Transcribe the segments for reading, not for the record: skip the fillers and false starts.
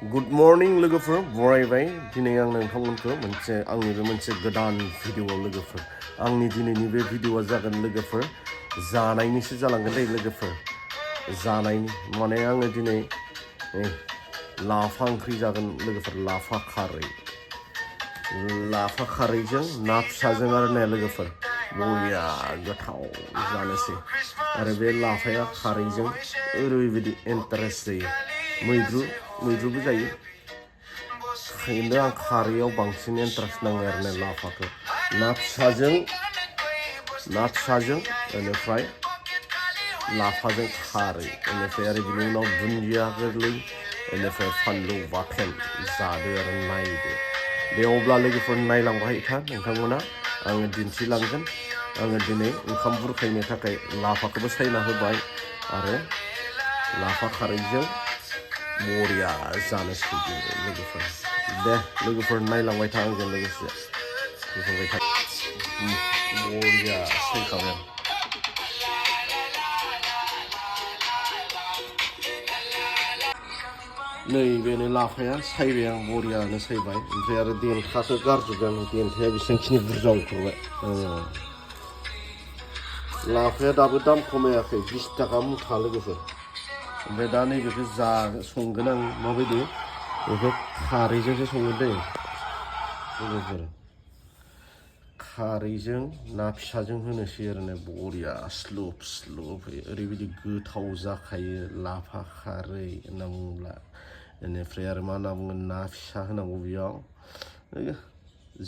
Good morning लोगोफोर बरायबाय दिनै आं नोंथांमोनखौ मोनसे गोदान भिडिअआव लोगोफोर आंनि दिनैनि बे भिडिअआ जागोन लोगोफोर जानायनिसो जालांगोन दै लोगोफोर जानायनि माने आङो दिनै लाफा ओंख्रि जागोन लोगोफोर लाफा खारैजों ना फिसाजों आरो ना लोगोफोर बरिया गोथाव जानोसै आरो बे लाफाया खारैजों ओरैबायदि इन्टारेस्ट जायो मैद्रुबो जायो खिन्थु आं खारैयाव बांसिन इन्टारेस्ट नाङो आरो ना लाफाखौ ना फिसाजों बेनिफ्राय लाफाजों खारै बेनिफ्राय आरो बिनि उनाव दुन्दिया गोरलै बेनिफ्राय फानलु बाथोन जादो आरो नायदो दे अब्ला लोगोफोर नायलांबाय था नोंथांमोना आङो दिन्थिलांगोन आङो दिनै ओंखाम बुरखायनो थाखाय लाफाखौबो सायना होबाय आरो लाफा खारैजों बरिया जानोसै लोगोफोर दे लोगोफोर नायलांबाय था आंजों लोगोसे फैफाबाय था बरिया सायखाबाय नैबेनो लाफाया सायबाय आं बरियानो सायबाय ओमफ्राय आरो देन्थाखौ गारजोबबाय आं देन्थाया बेसेबांखिनि बुरजा ओंखारबाय लाफाया दाबो दाम खमायाखै 20 थाखा मुथा लोगोफोर ओमफ्राय दा नैबेखौ संगोन आं माबायदि बेखौ खारैजोंसो संगोन दै लोगोफोर खारैजों ना फिसाजों होनोसै आरो बरिया स्लुब ओरैबायदि गोथाव जाखायो लाफा खारै होनना बुङोब्ला बेनिफ्राय आरो मा होनना बुङो ना फिसा होनांगौ बेयाव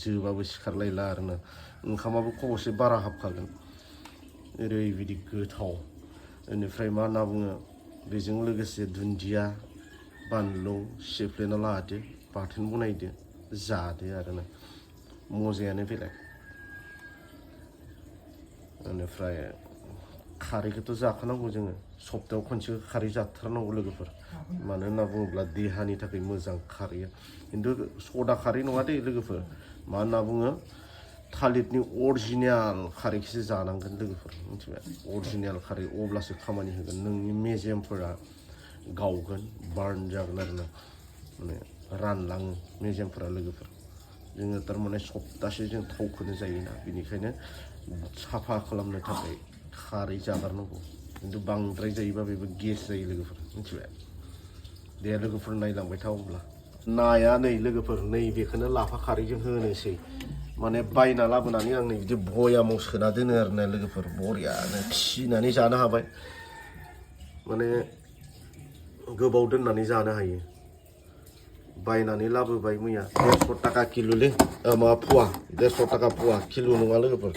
जोबाबो सिखारलायला आरोना ओंखामाबो खबसे बारा हाबखागोन ओरैबायदि गोथाव बेनिफ्राय मा होनना बुङो बेजों लोगोसे दुन्दिया बानलु सिफ्लेना लादो बाथोन बनायदो जादो आरोना मजायानो बेलेग बेनिफ्राय खारैखौथ' जाखानांगौ जोङो सप्तायाव खनसे खारै जाथारनांगौ लोगोफोर मानो होनना बुङोब्ला देहानि थाखाय मोजां खारैया खिन्थु सदा खारै नङा दे लोगोफोर मा होनना बुङो थालिरनि अरिजिनेल खारैखौसो जानांगोन लोगोफोर मिथिबाय अरिजिनेल खारै अब्लासो खामानि होगोन नोंनि मेजेमफोरा गावगोन बार्न जागोन आरोना माने रानलाङो मेजेमफोरा लोगोफोर जोङो थारमाने सप्तासे जों थावखौनो जायोना बेनिखायनो साफा खालामनो थाखाय खारै जागारनांगौ खिन्थु बांद्राय जायोबा बेबो गेस जायो लोगोफोर मिथिबाय दे लोगोफोर नायलांबाय था अब्ला नाया नै लोगोफोर बेखौनो लाफा खारैजों होनोसै माने बायना लाबोनानै आं नै बिदि बयामाव सोना दोनो आरोना लोगोफोर बरियानो फिसिनानै जानो हाबाय माने गोबाव दोननानै जानो हायो बायनानै लाबोबाय मैया 150 थाखा किल'लै माबा फुवा 150 थाखा फुवा किल' नङा लोगोफोर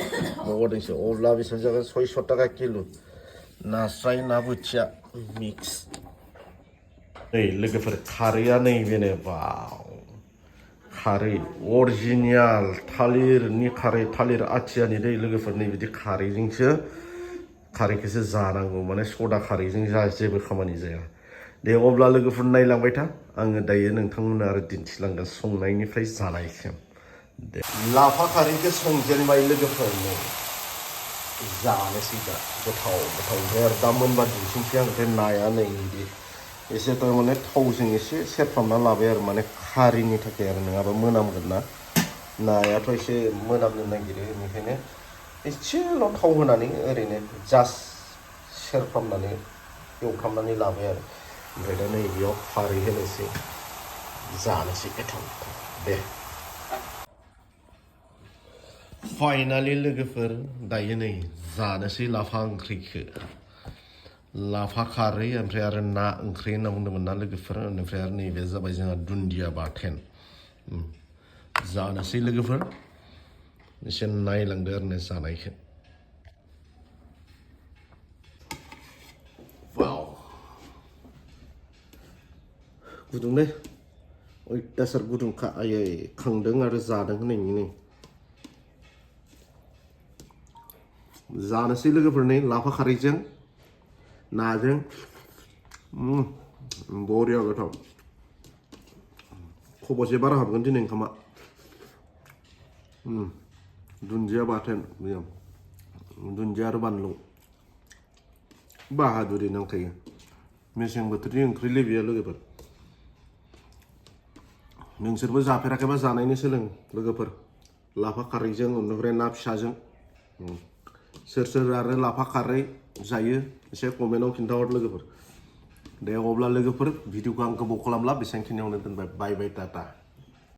माबादोंसो अब्ला बेसेबां जागोन 600 थाखा किल' नास्राय ना बोथिया मिक्स नै लोगोफोर खारैया नैबेनो बाव खारै अरिजिनेल थालिरनि खारै थालिर आथियानि दै लोगोफोर नै बिदि खारैखौसो जानांगौ माने सदा खारैजों जेबो खामानि जाया दे अब्ला लोगोफोर नायलांबाय था आङो दायो नोंथांमोननो आरो दिन्थिलांगोन संनायनिफ्राय जानायसिम दे लाफा खारैखौ संजेनबाय लोगोफोरनो जानोसै दा गोथाव ओमफ्राय आरो दा मोनबा दिन्थिनोसै आं बे नाया नै बिदि एसे थारमाने थावजों एसे सेरफ्रामना लाबाय आरो माने खारिनि थाखाय आरो नङाबा मोनामगोन ना नायाथ' एसे मोनामनो नागिरो बेनिखायनो एसेल' थाव होनानै ओरैनो जास्ट सेरफ्रामनानै एवफ्रामनानै लाबाय आरो ओमफ्राय दा नै बेयाव खारै होनोसै जानोसै गोथाव दे फाइनालि लोगोफोर दायो नै जानोसै लाफा ओंख्रिखौ लाफा खारै ओमफ्राय आरो ना ओंख्रि होनना बुंदोंमोन ना लोगोफोर ओमफ्राय आरो नैबे जाबाय जोंहा दुन्दिया बाथोन जानोसै लोगोफोर एसे नायलांदो आरो जानायखौ वाव गुदुंलै अयथासार गुदुंखा आयै खांदों आरो जादों होननायनि नै जानोसै लोगोफोर नै लाफा खारैजों नाजों बरिया गोथाव खबसे बारा हाबगोन दिनै ओंखामा दुन्दिया बाथोन बेयाव दुन्दिया आरो बानलु बाहादुरि नांखायो मेसें बोथोरनि ओंख्रिलै बेयो लोगोफोर नोंसोरबो जाफेराखैबा जानायनि सोलों लोगोफोर लाफा खारैजों ओमफ्राय ना फिसाजों सोर सोर आरो लाफा खारै जायो एसे कमेन्टआव खिन्थाहर लोगोफोर दे अब्ला लोगोफोर भिडिअखौ आं गोबाव खालामला बेसेबांखिनियावनो दोनबाय बाय बाय टाटा